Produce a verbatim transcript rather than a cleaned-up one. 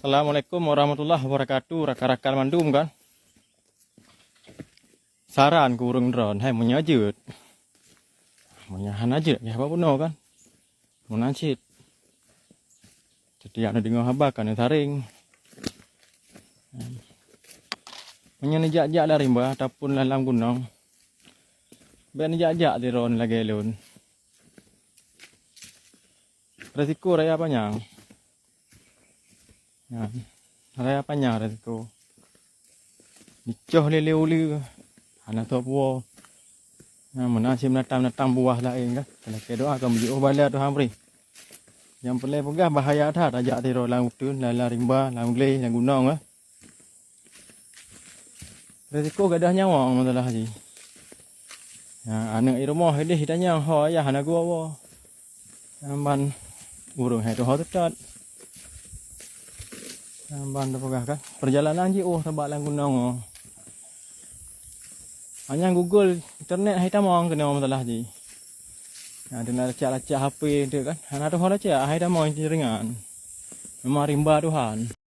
Assalamualaikum warahmatullahi wabarakatuh, rakan-rakan mandum kan. Saran keu ureuëng droen, hai meunyoe jeuet. Meunyoe hana jeuet, ya apa bunoe kan. Meunan cit. Setiap na deungoe haba kan saring. Meunyoe neujak-jak lam rimba ataupun lam, lam gunong, bék neujak-jak sidroe lagée lôn. Resiko raya panyang. Nyan, raya panyang resiko. Dicoh lé-lé uleue, hana teupuwoe. Nah, meunan cit meunatang-natang buah laén kan. Lakée doa kan, meujiôh bala Tuhan bri. Nyang peureulée peugah bahaya that tajak sidroe lam uteuen, lam, lam rimba, lam glé, lam gunong, eh. Risiko gadôh nyawöng masalah jih. Nah, aneuëk di rumoh ideh jitanyong, "Ho ayah hana geuwoe-woe?" Nyan ban ureuëng hai tuho teutot. Nyan ban teupeugah kan, peurjalanan jiôh sabab lam gunong. Hanya Google, internet hai tamong keunoe masalah jih. Nah, deungon lacak-lacak H P tu kan, hana tuho lacak, hai tamong jih ringan. Memang rimba Tuhan.